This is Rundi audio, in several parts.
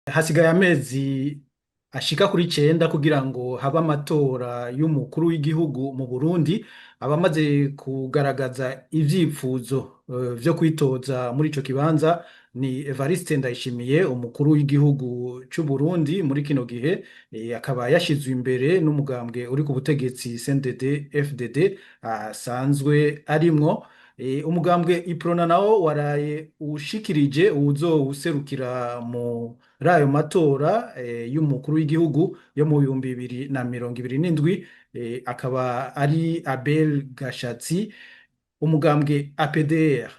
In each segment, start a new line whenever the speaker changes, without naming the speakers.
Hasigaye amezi ashika kuri 9 kugira ngo habe amatora y'umukuru w'igihugu mu Burundi. Abamaze kugaragaza ivyifuzo vyo kwitoza muri ico kibanza ni Evariste Ndayishimiye, umukuru w'igihugu c'u Burundi muri kino gihe, akaba yashizwe imbere n'umugambwe uri ku butegetsi CNDD FDD asanzwe arimwo. Umugambwe Iprona nawo waraye ushikirije uwuzowuserukira muri ayo matora y'umukuru w'igihugu yo mu 2027, akaba ari Abel Gashatsi. Umugambwe APDR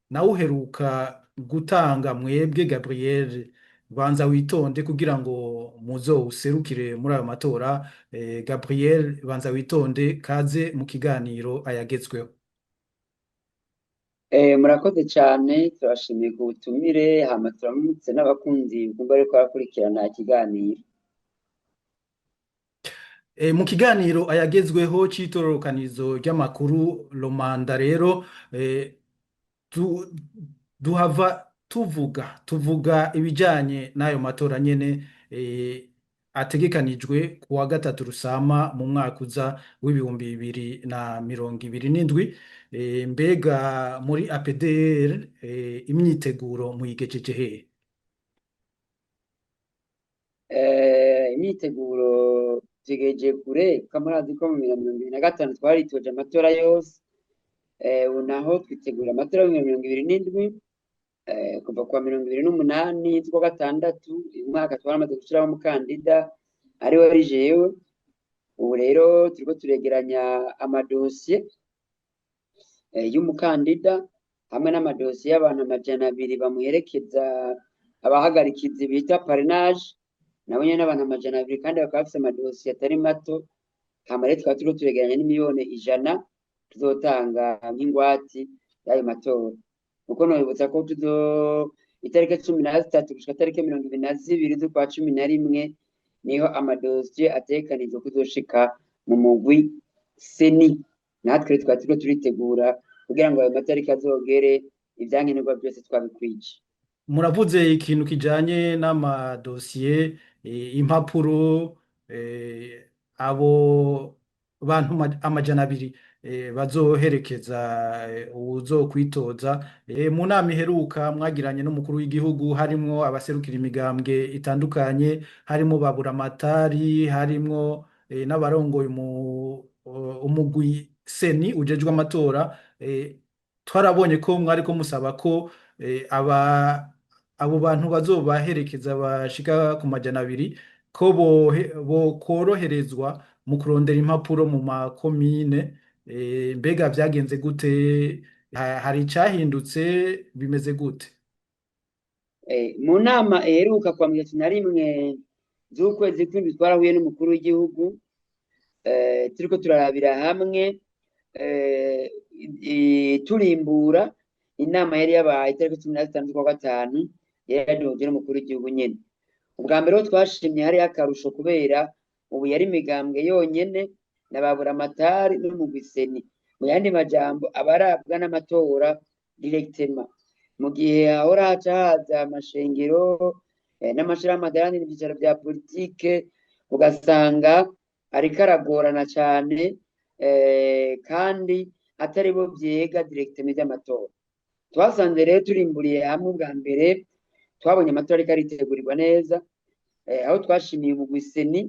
nawo uheruka gutanga mwebwe Gabriel Banza Witonde kugira ngo muzowuserukire muri ayo matora. Gabriel Banza Witonde, kaze mu kiganiro ayagezweho.
Murakoze cyane, turashimiye ku butumire, hama turamutse n'abakunzi bumva ariko barakurikirana ikiganiro.
Mu kiganiro ayagezweho c'itororokanizo ry'amakuru Romanda rero, duhava tuvuga ibijanye n'ayo matora nyene ategekanijwe ku wa gatatu Rusama mu mwaka uza w'2027. Mbega muri APDR imyiteguro muyigejeje hehe?
Imyiteguro tugejeje kure, kuko murazi ko mu 2025 twaritoje amatora yose. Ubu naho twitegura amatora ya 2027. Kuva kuwa 28 z'ukwa gatandatu uyu mwaka twaramaze gushiraho umukandida, ariwe ari jewe. Ubu rero turiko turegeranya amadosiye y'umukandida hamwe n'amadosiye y'abantu 200 bamuherekeza, abahagarikizi bita parrainage, nabo nyene n'abantu 200, kandi bakaba bafise amadosiye atari mato. Hama rero tukaba turiko turegeranya n'100 miliyoni tuzotanga nk'ingwati y'ayo matora, kuko nobibutsa ko tuzo itariki 13 gushika itariki 22 z'ukwa 11 niho amadosiye ategekanijwe kuzoshika mu mugwi CENI. Natwe rero tukaba turiko turitegura kugira ngo ayo matariki azogere ivyankenerwa vyose twabikwije.
Muravuze ikintu kijanye n'amadosiye, impapuro, abo bantu 200 bazoherekeza uwuzokwitoza. Mu nama iheruka mwagiranye n'umukuru w'igihugu, harimwo abaserukira imigambwe itandukanye, harimwo ba buramatari, harimwo n'abarongoye umugwi CENI ujejwe amatora, twarabonye ko mwariko musaba ko aba abo bantu bazobaherekeza bashika ku 200 ko bokoroherezwa mu kurondera impapuro mu makomine. Mbega vyagenze gute? Hari icahindutse? Bimeze gute?
Mu nama iheruka kwa 31 z'ukwezi kw'indwi twarahuye n'umukuru w'igihugu, turiko turarabira hamwe, turimbura inama yari yabaye itariki 15 z'ukwa gatanu, yari yaduhuje n'umukuru w'igihugu nyene. Ubwa mbere ho twashimye hariho akarusho, kubera ubu yari imigambwe yonyene na ba buramatari n'umugwi CENI, mu yandi majambo abarabwa n'amatora directement, mu gihe hahora haca haza amashengero n'amashirahamwe adaharanira ivyicaro vya politike, ugasanga ariko aragorana cane, kandi atari bo vyega directement ivy'amatora. Twasanze rero turimburiye hamwe, ubwa mbere twabonye amatora ariko aritegurirwa neza, aho twashimiye umugwi CENI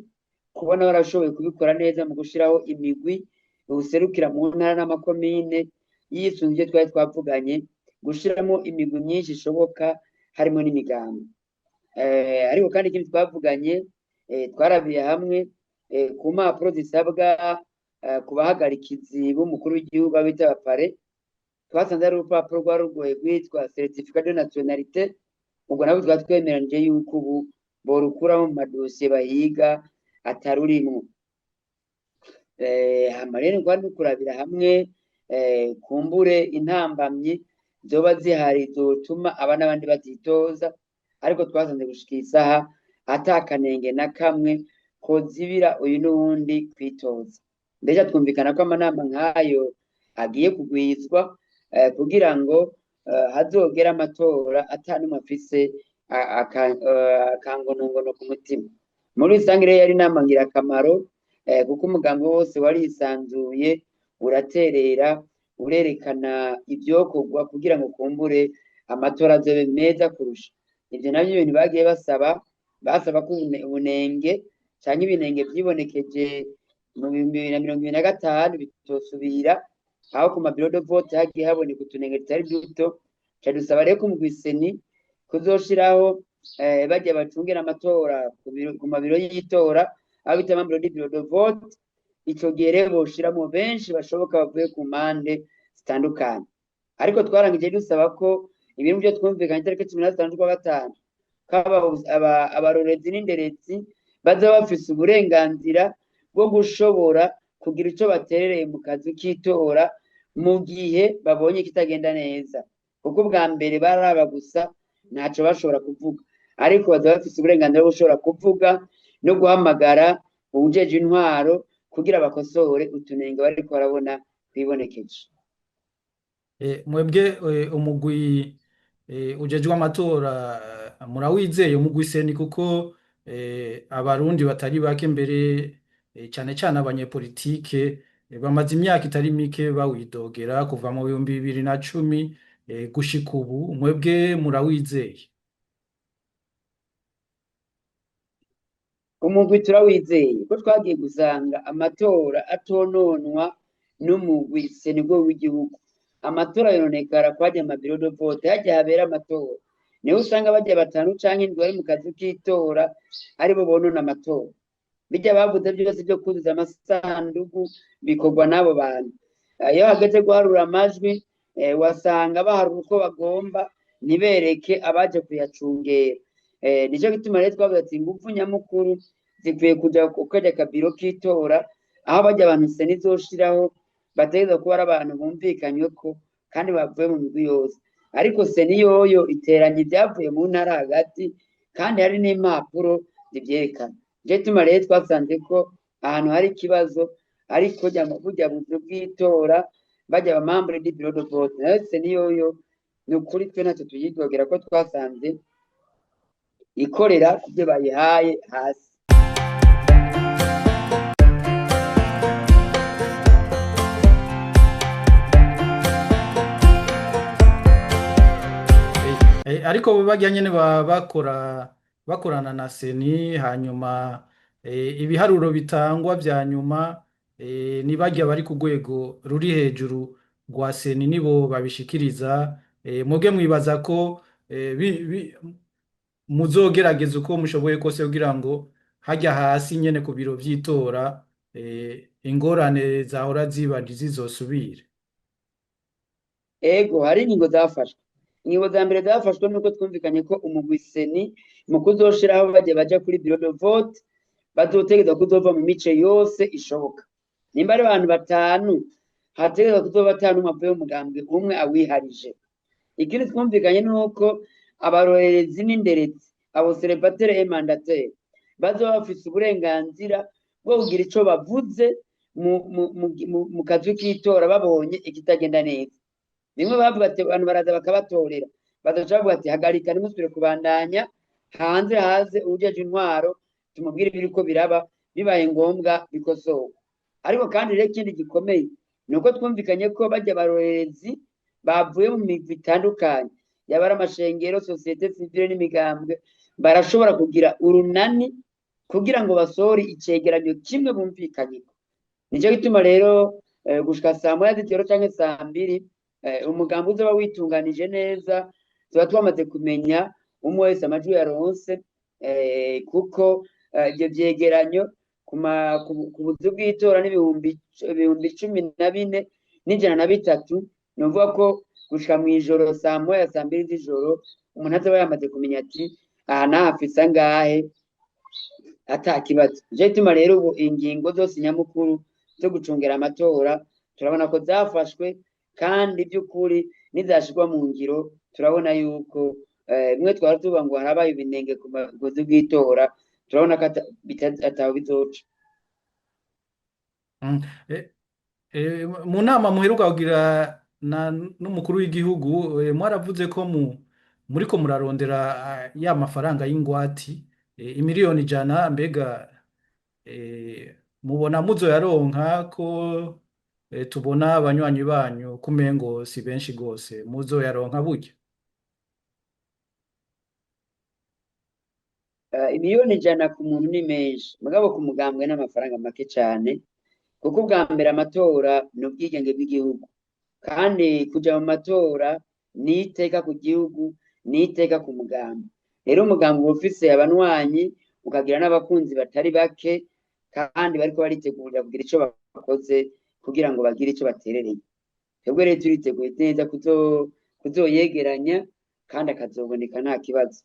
kubona warashoboye kubikora neza mu gushiraho imigwi iwuserukira mu ntara n'amakomine, yisunze ivyo twari twavuganye, gushiramo imigwi myinshi ishoboka harimo n'imigambi. Ariko kandi ikindi twavuganye, twarabiye hamwe ku mpapuro zisabwa ku bahagarikizi b'umukuru w'igihugu, abo bita aba parrains. Twasanze ari urupapuro rwari rugoye rwitwa certificat de nationalité. Ubwo nabwo twari twemeranije yuko ubu borukuramo mu madosiye bahiga atarurimwo. Hama rero kwari kurabira hamwe kumbure intambamyi zoba zihari zotuma aba n'abandi batitoza, ariko twasanze gushika isaha ata kanenge na kamwe kozibira uyu n'uwundi kwitoza. Mbega twumvikana ko amanama nk'ayo agiye kugwizwa kugira ngo hazogere amatora ata n'umwe afise. akangonongono ku mutima. Muri rusange rero yari inama ngirakamaro, kuko umugambi wose warisanzuye, uraterera, urerekana ivyokorwa kugira ngo kumbure amatora azobe meza kurusha. Ivyo navyo ibintu bagiye basaba, basaba ko ubunenge canke ibinenge vyibonekeje mu 2025 bitosubira, aho ku ma bureau de vote hagiye haboneka utunenge tutari duto. Ca dusaba rero ko umugwi CENI kuzoshiraho barya bacungera amatora ku mabiro y'itora, aho bita ama bureau de vote. Ico gihe rero boshiramwo benshi bashoboka bavuye ku mpande zitandukanye. Ariko twarangije dusaba ko ibintu vyo twumvikanye itariki 15 z'ukwa gatanu, ko abarorezi n'inderezi bazoba bafise uburenganzira bwo gushobora kugira ico baterereye mu kazi k'itora mu gihe babonye kitagenda neza, kuko ubwa mbere baraba gusa ntaco bashobora kuvuga, ariko bazoba bafise uburenganzira bwo gushobora kuvuga no guhamagara uwujejwe intwaro kugira bakosore utunenge bariko barabona twibonekeje.
Mwebwe umugwi ujejwe amatora murawizeye umugwi CENI, kuko abarundi batari bake mbere cane cane abanyepolitike bamaze imyaka itari mike bawidogera kuva mu 2010 gushika ubu, mwebwe murawizeye?
Umugwi turawizeye ko twagiye gusanga amatora atononwa n'umugwi CENI w'igihugu. Amatora yononekara kwajya ama bureau de vote, hajya habera amatora, niho usanga bajya batanu canke indwi bari mu kazi k'itora aribo bonona amatora. Bijya bavuze byose byo kuzuza amasandugu bikorwa n'abo bantu. Iyo hageze guharura amajwi, wasanga baharura uko bagomba, ntibereke abaje kuyacungera. Nico gituma rero twavuze ati ingufu nyamukuru zikwiye kuja kukarya kabiro k'itora, aho bajya abantu CENI izoshiraho bategerezwa kuba ari abantu bumvikanywe ko kandi bavuye mu migwi yose. Ariko CENI yoyo iteranya ibyavuye mu ntara hagati, kandi hari n'impapuro zivyerekana. Nico gituma rero twasanze ko ahantu hari ikibazo ariko burya buzu bw'itora bajya aba membre du bureau de vote, nayo CENI yoyo ni ukuri twe ntacyo tuyidogera ko twasanze ikorera ku byo bayihaye hasi.
Ariko barya nyene bakora bakorana na CENI, hanyuma ibiharuro bitangwa vya nyuma ni barya bari ku rwego ruri hejuru rwa CENI nibo babishikiriza. Mwebwe mwibaza ko muzogerageza uko mushoboye kose kugira ngo hajya hasi nyene ku biro vy'itora ingorane zahora ziba ntizizosubire?
Ego, hari ingingo zafashwe. Ingingo za mbere zafashwe nuko twumvikanye ko umugwi CENI mu kuzoshiraho bajya baja kuri bureau de vote bazotegerezwa kuzova mu mice yose ishoboka. Nimba ari abantu batanu, hategerezwa kuzoba batanu umwe avuye mu mugambwe umwe awiharije. Ikindi twumvikanye nuko abarorerezi n'inderezi, abo observateur et mandataire, bazoba bafise uburenganzira bwo kugira ico bavuze mu kazi k'itora babonye ikitagenda neza. Bimwe bavuga ati abantu baraza bakabatorera, bazoca bavuga ati hagarika ntimusubire kubandanya, hanze haze uwujejwe intwaro tumubwire ibiriko biraba, bibaye ngombwa bikosorwe. Ariko kandi rero ikindi gikomeye ni uko twumvikanye ko bajya abarorerezi bavuye mu migwi itandukanye, yaba ari amashengero, société civile n'imigambwe, barashobora kugira urunani kugira ngo basohore icegeranyo kimwe bumvikanyeko. Nico gituma rero gushika saa moya z'ijoro canke saa mbiri, umugambi uzoba witunganije neza, tuba twamaze kumenya umwe wese amajwi yaronse, kuko ivyo vyegeranyo ku buzu bw'itora n'14,103, ni ukuvuga ko gushika mw'ijoro saa moya saa mbiri z'ijoro umuntu azoba yamaze kumenya ati aha naha mfise angahe ata kibazo. Nico gituma rero ubu ingingo zose nyamukuru zo gucungera amatora turabona ko zafashwe, kandi by'ukuri nizashirwa mu ngiro turabona yuko bimwe twari tuvuga ngo harabaye ibinenge ku buzu bw'itora, turabona ko ataho bizoca.
Mu nama muheruka kugira n'umukuru w'igihugu, mwaravuze ko Muriko murarondera ya mafaranga y'ingwati, imiliyoni 100, mbega eh, mubona muzoyaronka ko tubona abanywanyi banyu kumengo si benshi gose, muzoyaronka burya?
Imiliyoni 100 ku muntu ni menshi, mugabo ku mugambwe n'amafaranga make cane, kuko ubwa mbere amatora ni ubwigenge bw'igihugu, kandi kuja mu matora ni iteka ku gihugu, ni iteka ku mugambi. Rero umugambi uba ufise abanywanyi, ukagira n'abakunzi batari bake, kandi bariko baritegurira kugira ico bakoze kugira ngo bagire ico baterereye. Twebwe rero turiteguye neza kuzoyegeranya, kandi akazoboneka nta kibazo.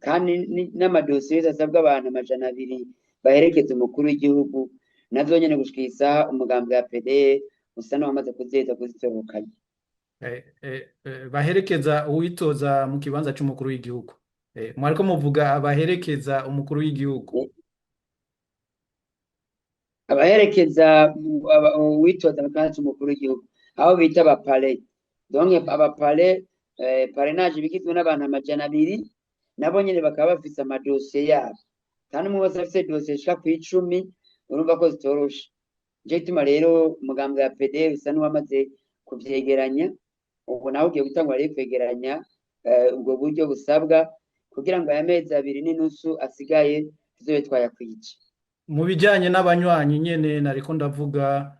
Kandi n'amadosiye yose asabwa abantu 200 baherekeza umukuru w'igihugu, nazo nyene gushika isaha umugambi wa PDR usa n'uwamaze kuziheza kuzitorokanya.
Baherekeza uwitoza mu kibanza c'umukuru w'igihugu. Mwariko muvuga abaherekeza umukuru w'igihugu.
Abaherekeza uwitoza mu kibanza c'umukuru w'igihugu, abo bita abapare. Donc abapare, parrainage bigizwe n'abantu 200, nabo nyene bakaba bafise amadosiye yabo, kandi umwe wese afise dosiye ishika kw'icumi, urumva ko zitoroshe. Nico gituma rero umugambi wa PDR usa n'uwamaze kuvyegeranya, ubu nawe ugiye gutangura rero kwegeranya ubwo buryo busabwa kugira ngo aya mezi abiri n'inusu asigaye tuzobe twayakwije.
Mu bijanye n'abanywanyi nyene nariko ndavuga,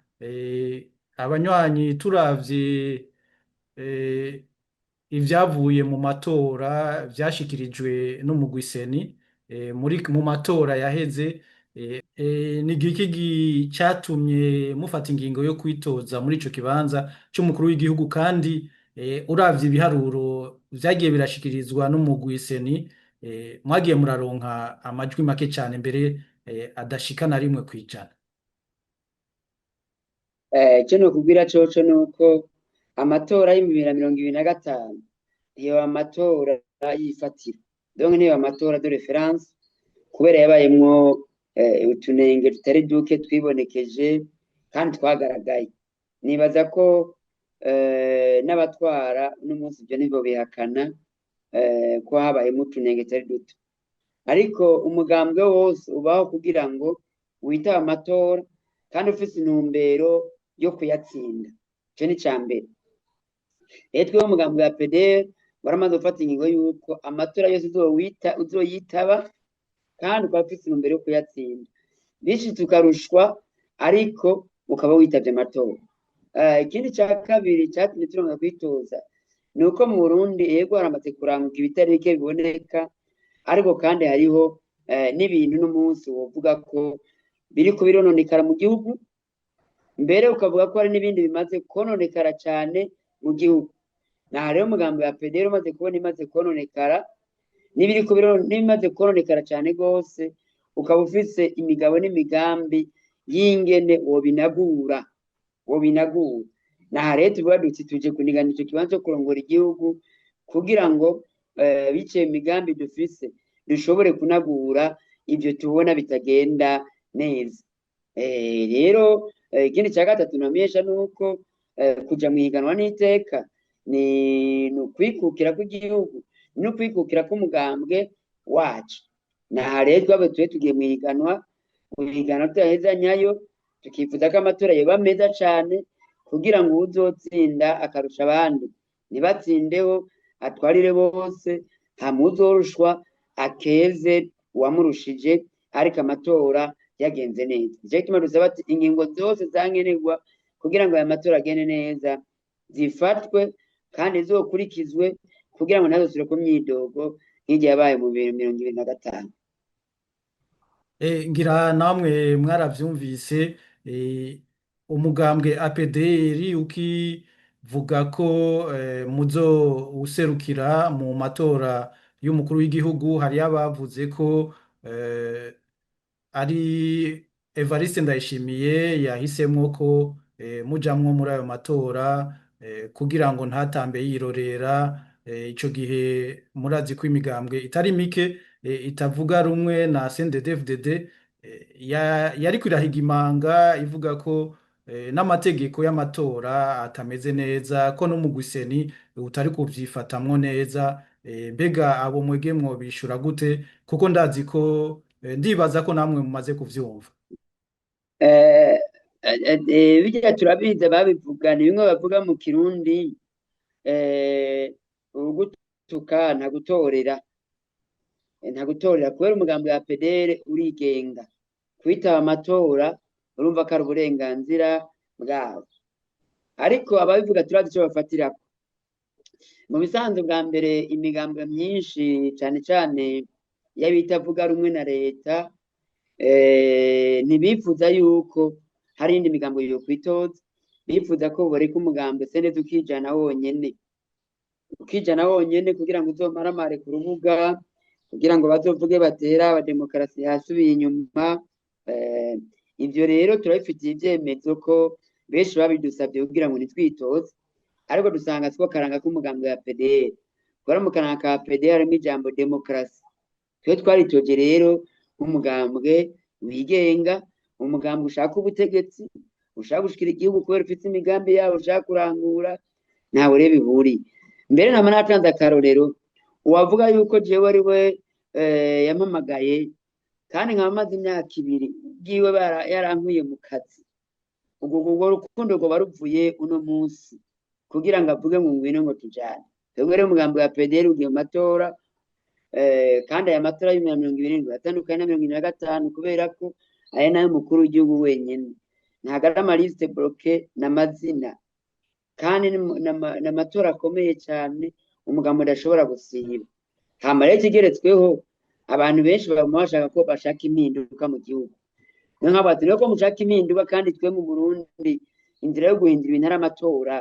abanywanyi turavye ivyavuye mu matora vyashikirijwe n'umugwi CENI, muri mu matora yaheze, ni igiki catumye mufata ingingo yo kwitoza muri ico kibanza c'umukuru w'igihugu, kandi uravye ibiharuro vyagiye birashikirizwa n'umugwi CENI, mwagiye muraronka amajwi make cane, mbere adashika na 1%?
Ico nokubwira coco nuko amatora y'2025 ntiyoba amatora y'ifatiro, donc ntiyoba amatora de référence, kubera yabayemwo utunenge tutari duke twibonekeje kandi twagaragaye. Nibaza ko n'abatwara n'umunsi ivyo nibo bihakana ko habayemwo utunenge tutari duto, ariko umugambwe wose ubaho kugira ngo witabe amatora kandi ufise intumbero yo kuyatsinda. Ico ni ica mbere. Rero twebwe umugambi wa PDR waramaze gufata ingingo yuko amatora yose uzoyitaba kandi ukaba ufise intumbero yo kuyatsinda, bishitse ukarushwa ariko ukaba witavye amatora. Ikindi ca kabiri catumye turonka kwitoza ni uko mu Burundi yego haramaze kuranguka ibitari bike biboneka, ariko kandi hariho n'ibintu n'umunsi wovuga ko biriko birononekara mu gihugu, mbere ukavuga ko hari n'ibindi bimaze kononekara cane mu gihugu. Naha rero umugambi wa PDR umaze kubona imaze kononekara n'ibiriko n'ibimaze kononekara cane gose, ukaba ufise imigabo n'imigambi y'ingene wobinagura. Naha rero tuvuga duti tuje kunigana ico kibanza co kurongora igihugu kugira ngo biciye mu migambi dufise dushobore kunagura ivyo tubona bitagenda neza. Rero ikindi ca gatatu namenyesha nuko kuja mw'ihiganwa n'iteka ni ukwikukira kw'igihugu, ni ukwikukira kw'umugambwe wacu. Naha rero twabe tube tugiye mw'ihiganwa, mw'ihiganwa tudaheza nyayo, tukifuza ko amatora yoba meza cane kugira ngo uwuzotsinda akarusha abandi ntibatsindeho, atwarire bose, hama uwuzorushwa akeze uwamurushije, ariko amatora yagenze neza. Nico gituma dusaba ati ingingo zose zankenerwa kugira ngo aya matora agende neza zifatwe kandi zizokurikizwe kugira ngo ntazosubire ku myidogo nk'iryo yabaye mu bibiri mirongo ibiri na gatanu.
Ngira namwe mwaravyumvise, umugambwe APDR ukivuga ko muzo userukira mu matora y'umukuru w'igihugu, hari abavuze ko ari Evariste Ndayishimiye yahisemwo ko mujamwo muri ayo matora kugira ngo ntatambe yirorera. Ico gihe murazi ko imigambwe itari mike itavuga rumwe na CNDD-FDD yariko irahiga imanga ivuga ko n'amategeko y'amatora atameze neza, ko n'umugwi CENI utari kuvyifatamwo neza. Mbega abo mwebwe mwobishura gute? Kuko ndazi ko ndibaza ko namwe mumaze kuvyumva.
Eh, Bijya turabizi, babivuga ni bimwe bavuga mu Kirundi, ugutuka ntagutorera. Ntagutorera kubera umugambi wa PDR urigenga, kwitaba amatora urumva ko ari uburenganzira bwabo, ariko ababivuga turazi ico bafatirako. Mu bisanzwe bwa mbere imigambwe myinshi cane cane y'abitavuga rumwe na leta, ntibifuza yuko hari iyindi migambo yokwitoza, bifuza ko boreka umugambi CNDD ukijana wonyene, ukijana wonyene kugira ngo uzomaramare ku rubuga, kugira ngo bazovuge batera abademokarasi yasubiye inyuma. Ivyo rero turabifitiye ivyemezo ko benshi babidusavye kugira ngo nitwitoze, ariko dusanga siko karanga k'umugambi wa PDR. Kubera mu karanga ka PDR harimo ijambo demokarasi, twe twaritoje rero nk'umugambwe wigenga, umugambwe ushaka ubutegetsi, ushaka gushikira igihugu kubera ufite imigambi yabo ushaka kurangura, ntawe rero bihuriye. Mbere nama natanze akarorero, uwavuga yuko jewe ari we yampamagaye, kandi nkaba maze imyaka 2 bwiwe yarankuye mu kazi, ubwo rukundo rwoba ruvuye uno munsi kugira ngo avuge ngo ngwino ngo tujane. Twebwe rero umugambi wa PDR ugiye mu matora, kandi aya matora y'ibihumbi mirongo ibiri n'indwi atandukanye na 2025, kubera ko aya nayo mukuru w'igihugu wenyene, ntabwo ari amaliste bloke n'amazina, kandi ni amatora akomeye cyane, umugambi udashobora gusiba. Hama rero ikigeretsweho, abantu benshi baguma bashaka ko bashaka impinduka mu gihugu. Niyo mpamvu bati ko mushaka impinduka, kandi twe mu Burundi inzira yo guhindura ibintu ari amatora.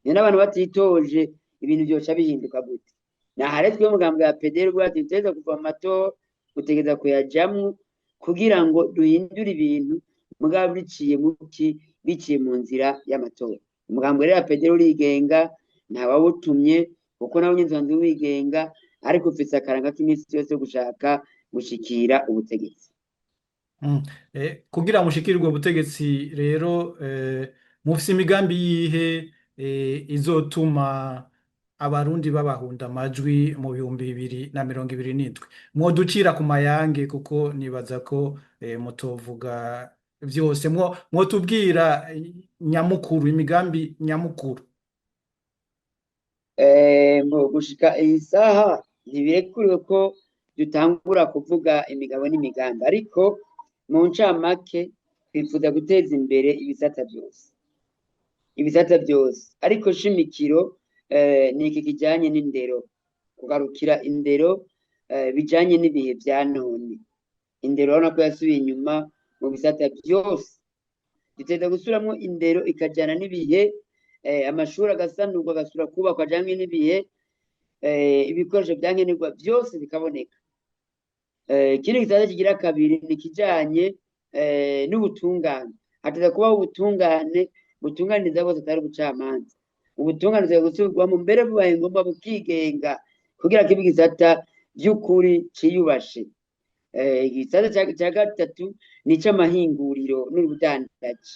Niyo n'abantu batitoje ibintu byoca bihinduka gute? Naha rero twe umugambi wa PDR rwacu dutegereza kuva mu matora, gutegereza kuyajamwo kugira ngo duhindure ibintu, mugabo biciye muki, biciye mu nzira y'amatora. Umugambi rero wa PDR urigenga, ntawawutumye, kuko nawe nyene usanzwe wigenga, ariko ufise akaranga k'iminsi yose yo gushaka gushikira ubutegetsi.
Kugira mushikire ubwo butegetsi rero, mufise imigambi yihe izotuma abarundi babahunda amajwi mu 2027? Mwoducira ku mayange, kuko nibaza ko mutovuga vyose, mwotubwira nyamukuru, imigambi nyamukuru.
Mbo gushika iyi saha ntibirekuriwe ko dutangura kuvuga imigabo n'imigambi, ariko mu ncamake twifuza guteza imbere ibisata byose, ibisata byose, ariko shimikiro ni iki kijanye n'indero, kugarukira indero bijanye n'ibihe vya none. Indero urabona ko yasubiye inyuma mu bisata byose, duteza gusubiramwo indero ikajana n'ibihe, amashuri agasanurwa agasubira kubakwa ajanye n'ibihe, ibikoresho vyankenerwa byose bikaboneka. Ikindi gisata kigira kabiri ni kijanye n'ubutungane. Hateza kubaho ubutungane butunganiriza bose, atari ubucamanza. Ubutungane butegerezwa gusubirwamo, mbere bubaye ngombwa bukigenga, kugira kibe igisata vy'ukuri ciyubashe. Igisata ca gatatu ni ic'amahinguriro n'ubudandaji.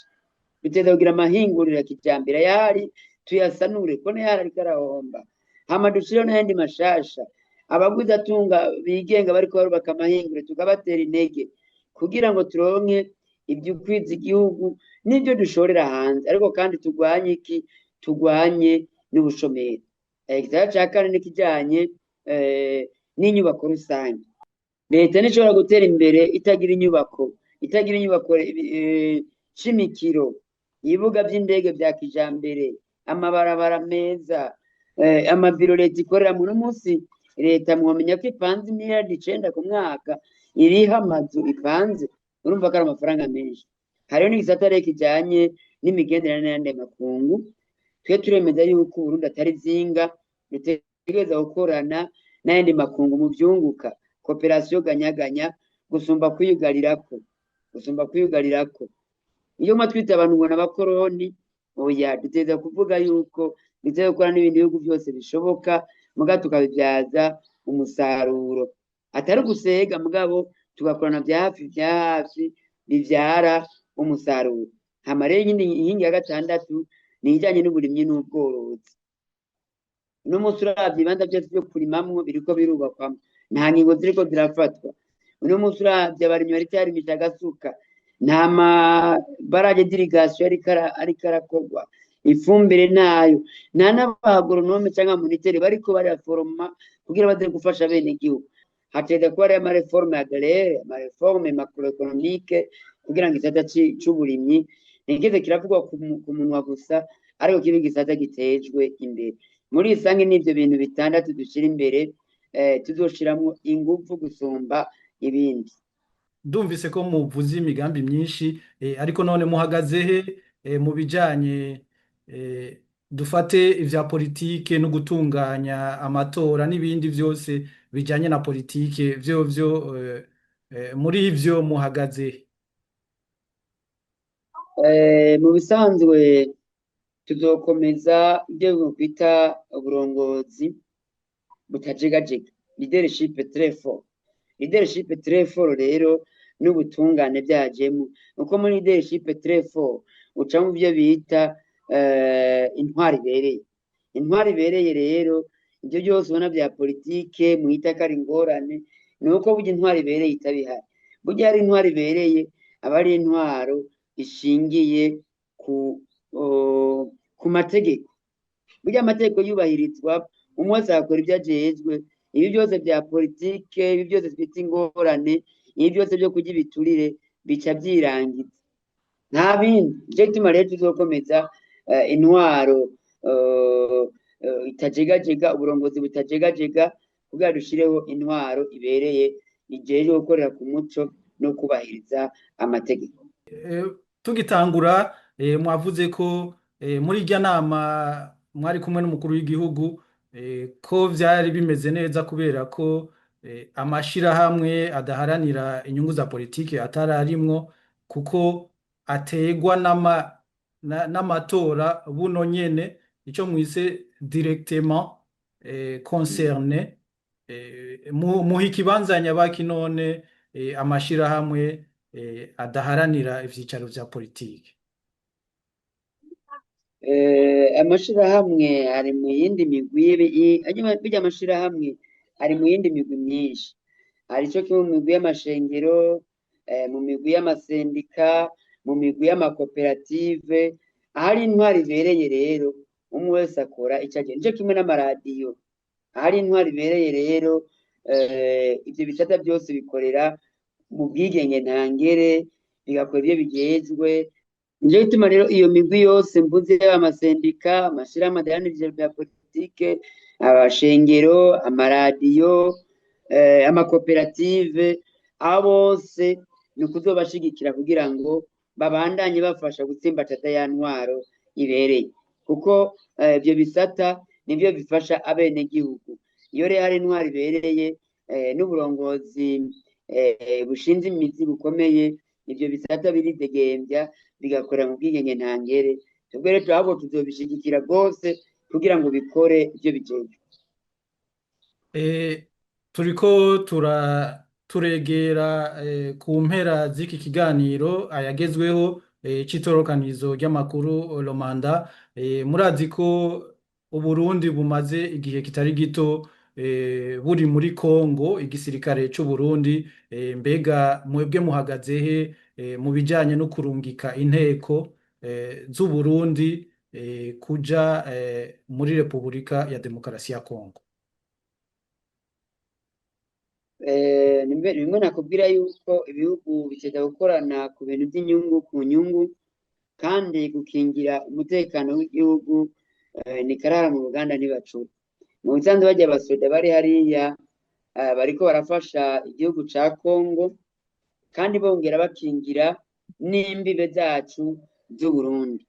Duteza kugira amahinguriro ya kijambere, ayahari tuyasanure, kuko n'ayahari ariko arahomba, hama dushireho n'ayandi mashasha. Abagwizatunga bigenga bariko barubaka amahinguriro tukabatera intege, kugira ngo turonke ivyukwiza igihugu n'ivyo dushorera hanze, ariko kandi turwanye iki? Turwanye n'ubushomeri. Igisata ca kane n'ikijanye n'inyubako rusange. Leta ntishobora gutera imbere itagira inyubako, itagira inyubako shimikiro, ibibuga vy'indege vya kijambere, amabarabara meza, amabiro leta ikorera. Muri munsi leta mwomenya ko ipanze imiliyardi 9 ku mwaka iriha amazu ipanze, urumva ko ari amafaranga menshi. Hariho n'igisata rero kijanye n'imigenderanire n'ayandi makungu. Twe turemeza yuko Uburundi atari zinga, dutegereza gukorana n'ayandi makungu mu vyunguka, cooperation ganyaganya, gusumba kwiyugarirako, gusumba kwiyugarirako. Iyo mwa twita abantu ngo n'abakoroni, oya, dutegereza kuvuga yuko dutegereza gukora n'ibindi bihugu byose bishoboka, muga tukabibyaza umusaruro, atari ugusega, mugabo tugakorana vya hafi, vya hafi bivyara umusaruro. Hama rero iyindi nkingi ya gatandatu ni ijanye n'uburimyi n'ubworozi. Uno munsi uravye ibibanza vyose vyo kurimamwo biriko birubakwamwo, nta ngingo ziriko zirafatwa. Uno munsi uravye abarimyi bariko barimisha agasuka, nta mabarage d'irrigation ariko arakorwa, ifumbire ntayo, nta n'abagoronome canke abamonitere bariko baraforoma kugira baze gufasha bene igihugu. Hategerezwa kuba hariho amareforme agraire, amareforme macroeconomique, kugira ngo igisata c'uburimyi ntikize kiravugwa ku munwa gusa, ariko kibe igisata gitejwe imbere. Muri rusange n'ivyo bintu bitandatu dushira imbere, tuzoshiramwo inguvu gusumba ibindi.
Ndumvise ko muvuze imigambi myinshi, ariko none muhagaze he mu bijanye, dufate ivya politike no gutunganya amatora n'ibindi vyose bijanye na politike vyovyo, muri ivyo muhagaze he?
Mu bisanzwe tuzokomeza ibyo kwita uburongozi butajegajega, leadership très fort. Leadership très fort rero n'ubutungane byajemo, uko muri leadership très fort uca mu byo bita intwari ibereye. Intwari ibereye rero, ibyo byose ubona bya politike mwita ko ari ingorane, ni uko burya intwari ibereye itabihari. Burya hari intwari ibereye, aba ari intwaro ishingiye ku mategeko. Burya amategeko yubahirizwa, umwe wese agakora ibyo ajejwe. Ibi byose bya politike, ibi byose twita ingorane, ibi byose byo kurya ibiturire bica byirangiza, nta bindi. Nico gituma rero tuzokomeza intwaro itajegajega, uburongozi butajegajega, kugira dushireho intwaro ibereye ijejwe gukorera ku muco no kubahiriza amategeko.
Tugitangura, mwavuze ko muri irya nama mwari kumwe n'umukuru w'igihugu, ko vyari bimeze neza kubera ko amashirahamwe adaharanira inyungu za politike atararimwo, kuko ategwa n'amatora buno nyene, ico mwise directement concerné. Muha ikibanza nyabaki none amashirahamwe adaharanira ivyicaro vya politike?
Amashirahamwe ari mu yindi migwi, burya amashirahamwe ari mu yindi migwi myinshi. Hari ico kimwe mu migwi y'amashengero, mu migwi y'amasendika, mu migwi y'amakoperative. Ahari intwari ibereye rero, umwe wese akora ico agiye. Nico kimwe n'amaradiyo. Ahari intwari ibereye rero, ivyo bisata byose bikorera mu bwigenge ntangere, bigakora ibyo bijejwe. Nico gituma rero iyo migwi yose mvuze, yaba amasendika, amashirahamwe adaharanira ivyicaro vya politike, abashengero, amaradiyo, amakoperative, abo bose ni ukuzobashigikira kugira ngo babandanye bafasha gutsimbataza ya ntwaro ibereye, kuko ivyo bisata nivyo bifasha abenegihugu. Iyo rero hari intwaro ibereye, n'uburongozi bushinze imizi bukomeye, ivyo bisata biridegemvya bigakora mu bwigenge ntangere. Twebwe rero ahubwo tuzobishigikira rwose kugira ngo bikore ivyo bijejwe.
Turiko turegera ku mpera z'iki kiganiro ayagezweho c'itororokanizo ry'amakuru Romanda. Murazi ko Uburundi bumaze igihe kitari gito buri muri Kongo, igisirikare c'Uburundi. Mbega mwebwe muhagaze he mu bijanye no kurungika inteko z'Uburundi kuja muri Repubulika ya Demokarasi ya Kongo?
Bimwe nakubwira yuko ibihugu biteza gukorana ku bintu by'inyungu, ku nyungu, kandi gukingira umutekano w'igihugu ni karara mu ruganda ntibacura. Mu bisanzwe barya abasoda bari hariya, bariko barafasha igihugu ca Kongo, kandi bongera bakingira n'imbibe zacu z'Uburundi.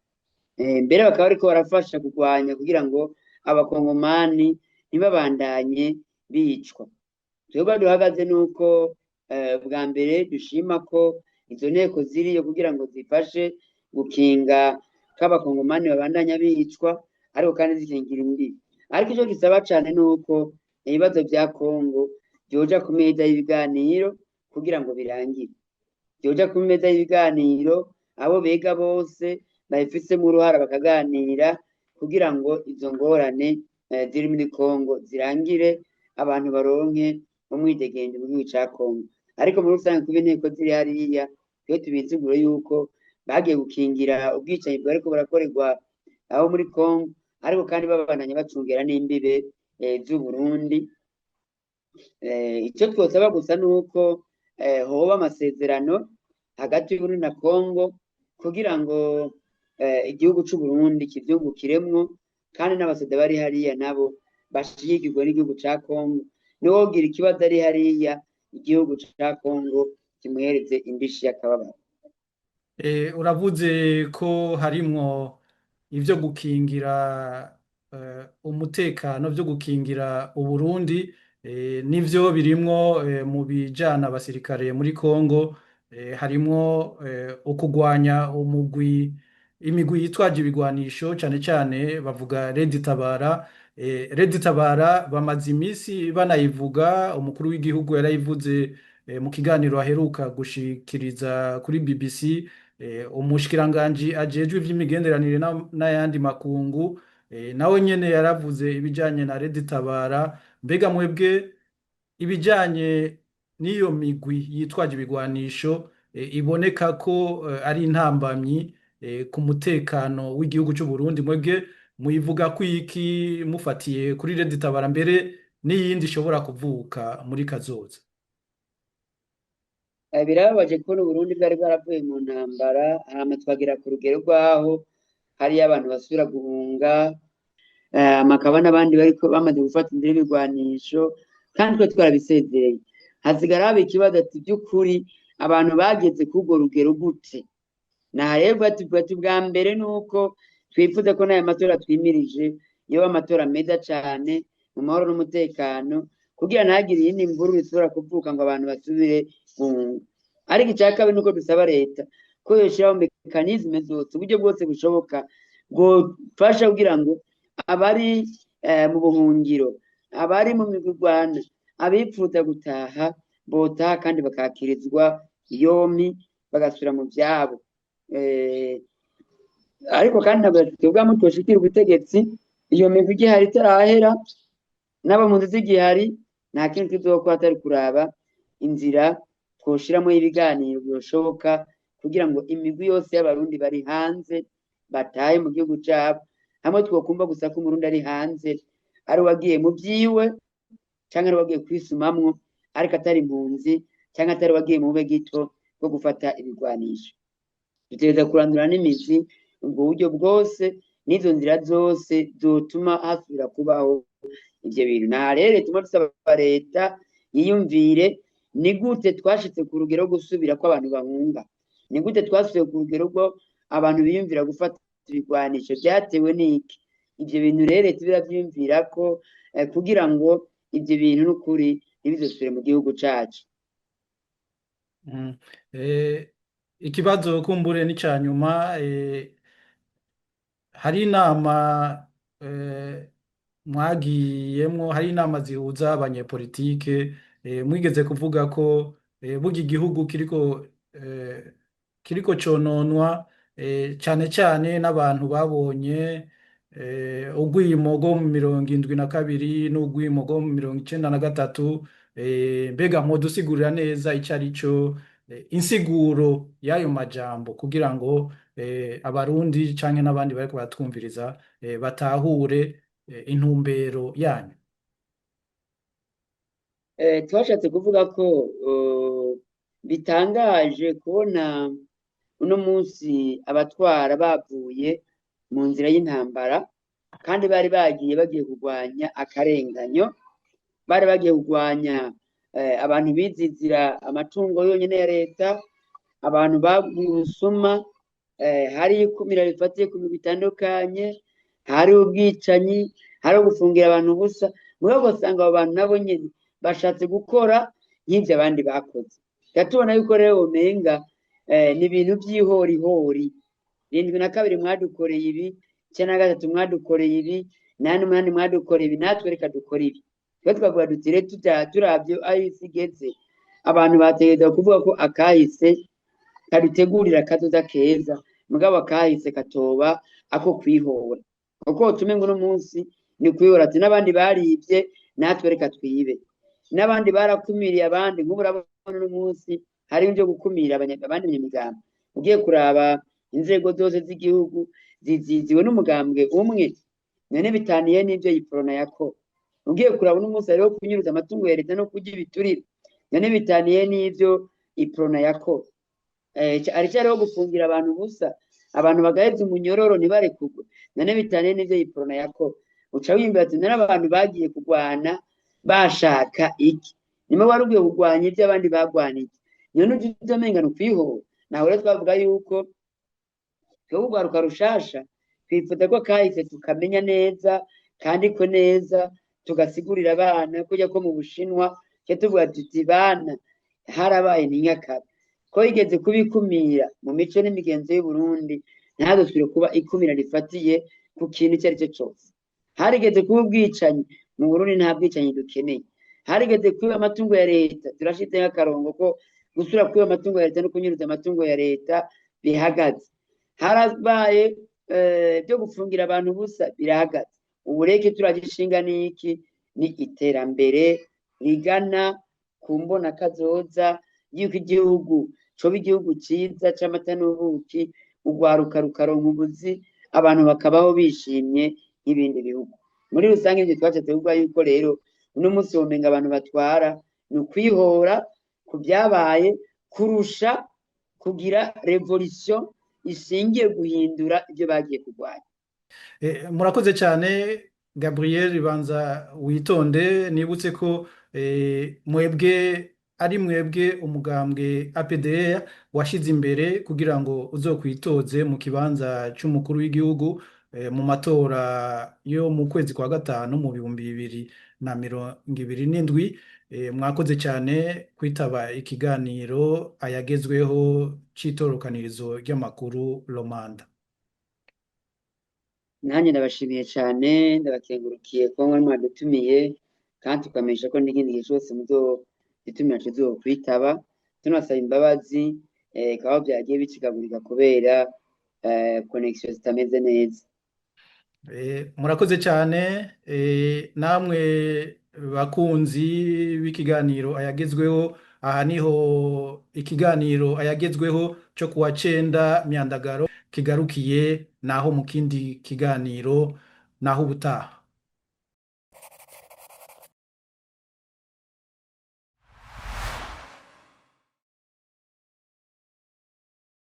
Mbere bakaba bariko barafasha kurwanya kugira ngo abakongomani ntibabandanye bicwa. Twebwe duhagaze nuko bwa mbere dushima ko izo nteko ziriyo kugira ngo zifashe gukinga ko abakongomani babandanya bicwa, ariko kandi zikingira imbibe. Ariko ico gisaba cane nuko ibibazo vya Kongo vyoja ku meza y'ibiganiro kugira ngo birangire. Vyoja ku meza y'ibiganiro, abo bega bose babifisemo uruhara bakaganira kugira ngo izo ngorane ziri muri Kongo zirangire, abantu baronke umwidegemvyo mu gihugu ca Kongo. Ariko muri rusange, kuba inteko ziri hariya, twe tubizigure yuko bagiye gukingira ubwicanyi bwariko burakorerwa aho muri Kongo, ariko kandi babandanya bacungera n'imbibe z'Uburundi. Icyo twosaba gusa nuko hoba amasezerano hagati y'Uburundi na Kongo kugira ngo igihugu c'Uburundi kivyungukiremwo, kandi n'abasoda bari hariya nabo bashigikirwe n'igihugu ca Kongo. Niwogira ikibazo ari hariya, igihugu ca Kongo kimuhereze indishi y'akababaro.
Uravuze ko harimwo ivyo gukingira umutekano, vyo gukingira Uburundi, nivyo birimwo mu bijana abasirikare muri Kongo, harimwo ukugwanya umugwi, imigwi yitwaje ibigwanisho, cane cane bavuga Red Tabara. Red Tabara bamaze imisi banayivuga, umukuru w'igihugu yarayivuze mu kiganiro aheruka gushikiriza kuri BBC, umushikiranganji ajejwe ivy'imigenderanire n'ayandi makungu nawe nyene yaravuze ibijanye na Red Tabara. Mbega mwebwe ibijanye n'iyo migwi yitwaje ibigwanisho iboneka ko ari intambamyi ku mutekano w'igihugu c'u Burundi, mwebwe muyivuga ko iki, mufatiye kuri Red Tabara mbere n'iyindi ishobora kuvuka muri kazoza?
Birababaje kubona Uburundi bwari bwaravuye mu ntambara, hama twagera ku rugero rw'aho hariyo abantu basubira guhunga, amakaba n'abandi bariko bamaze gufata inzira y'ibigwanisho, kandi twe twarabisezereye. Hasigara haba ikibazo ati: by'ukuri abantu bageze k'urwo rugero gute? Naha rero tuvuga ati bwa mbere nuko twifuza ko n'aya matora twimirije yoba amatora meza cane, mu mahoro n'umutekano, kugira ntagire iyindi mvururu isubira kuvuka ngo abantu basubire guhunga. Ariko icya kabiri nuko dusaba leta ko yoshiraho mécanismes zose, uburyo bwose bushoboka bwofasha kugira ngo abari mu buhungiro, abari mu migwi igwana, abipfuza gutaha botaha kandi bakakirizwa yompi, bagasubira mu vyabo. Ariko kandi ntabwo twebwe twoshikira ubutegetsi iyo migwi igihari itarahera, n'abo mu nzu zigihari. Nta kindi tuzokora atari kuraba inzira twoshiramo ibiganiro byoshoboka kugira ngo imigwi yose y'Abarundi bari hanze batahe mu gihugu cabo. Hamwe twokumva gusa ko Umurundi ari hanze ari uwagiye mu vyiwe canke ari uwagiye kwisumamwo, ariko atari impunzi canke atari uwagiye mu bube gito bwo gufata ibigwanisho. Dutegereza kurandura n'imizi ubwo buryo bwose n'izo nzira zose zotuma hasubira kubaho ivyo bintu. Naha rero tuma dusaba leta yiyumvire: ni gute twashitse ku rugero rwo gusubira ko abantu bahunga? Ni gute twasubiye ku rugero rwo abantu biyumvira gufata ibigwanisho? Vyatewe n'iki? Ivyo bintu rero leta biravyiyumvira ko kugira ngo ivyo bintu n'ukuri ntibizosubire mu gihugu cacu.
Ikibazo kumbure n'ica nyuma, hari inama mwagiyemwo, hari inama zihuza abanyepolitike, mwigeze kuvuga ko burya igihugu kiriko cononwa cane cane n'abantu babonye urwimo rwo mu 72 n'urwimo rwo mu 93. Mbega mwodusigurira neza ico ari cyo, insiguro y'ayo majambo, kugira ngo Abarundi canke n'abandi bariko baratwumviriza batahure intumbero yanyu?
Twashatse kuvuga ko bitangaje kubona uno munsi abatwara bavuye mu nzira y'intambara, kandi bari bagiye kurwanya akarenganyo, bari bagiye kurwanya abantu bizizira amatungo yonyene ya leta, abantu baguye ubusuma, hari ikumira rifatiye ku migwi itandukanye, hari ubwicanyi, hari gufungira abantu ubusa. Mugabo ugasanga abo bantu nabo nyene bashatse gukora nk'ivyo abandi bakoze. Tubona yuko rero womenga ni ibintu vy'ihorihori: 72 mwadukoreye ibi, 93 mwadukoreye ibi, 88 mwadukoreye ibi, natwe reka dukore ibi. Twe twavuga duti rero turavye aho isi igeze, abantu bategerezwa kuvuga ko akahise kadutegurira akazoza keza, mugabo akahise katoba ako kwihora, kuko tumengo uno munsi Ni ukubibona ati n'abandi baribye, natwe reka twibe, n'abandi barakumiriye abandi. Nk'ubu urabona uno munsi hari ibyo gukumira abandi banyamigambo. Ugiye kuraba inzego zose z'igihugu ziziziwe n'umugambwe umwe, none bitaniye n'ibyo Uprona yakora? Ugiye kuraba uno munsi hariho kunyuruza amatungo ya leta no kurya ibiturire, none bitaniye n'ibyo Uprona yakora? Hariho gufungira abantu ubusa, abantu bagaheza umunyororo ntibarekurwe, none bitaniye n'ibyo Uprona yakora? Uca wiyumvira ati none abantu bagiye kurwana bashaka iki? Nimba wari ugiye kurwanya ibyo abandi bagwaniye, none ujya umenga ni ukwihora. Naho rero twavuga yuko twebwe urwaruka rushasha twifuza ko kahise tukamenya neza kandi ko neza tugasigurira abana kujya ko mu Bushinwa cyo tuvuga tuti bana harabaye ntinyakabe ko yigeze kubikumira mu mico n'imigenzo y'u Burundi, ntihadusubire kuba ikumira rifatiye ku kintu icyo ari cyo cyose. Harigeze kuba ubwicanyi mu Burundi, nta bwicanyi dukeneye. Harigeze kuba amatungo ya leta, turashizeho akarongo ko gusubira kuba amatungo ya leta no kunyuruza amatungo ya leta bihagaze. Harabaye byo gufungira abantu ubusa, birahagaze. Ubu rero turagishinga n'iki? Ni iterambere rigana ku mbona kazoza y'uko igihugu coba igihugu ciza c'amata n'ubuki, urwaruka rukaronka ubuzi, abantu bakabaho bishimye nk'ibindi bihugu muri rusange. Ivyo twaca tuvuga yuko rero uno munsi womenga abantu batwara ni ukwihora ku byabaye kurusha kugira révolution ishingiye guhindura ibyo bagiye kurwanya.
Murakoze cyane, Gabriel Banza Witonde. Nibutse ko mwebwe ari mwebwe umugambwe APDR washize imbere kugira ngo uzokwitoze mu kibanza c'umukuru w'igihugu mu matora yo mu kwezi kwa gatanu mu 2027. Mwakoze cyane kwitaba ikiganiro ayagezweho c'itorokanirizo ry'amakuru Romanda.
Nanjye ndabashimiye cyane, ndabakengurukiye kuba mwari mwadutumiye, kandi tukamenyesha ko n'ikindi gihe cyose muzodutumira tuzokwitaba. Tunasaba imbabazi kaba byagiye bicikagurika kubera connexion zitameze neza.
Murakoze cyane. Namwe bakunzi b'ikiganiro ayagezweho, aha niho ikiganiro ayagezweho cyo kuwa 9 Myandagaro kigarukiye. Naho mu kindi kiganiro, naho ubutaha.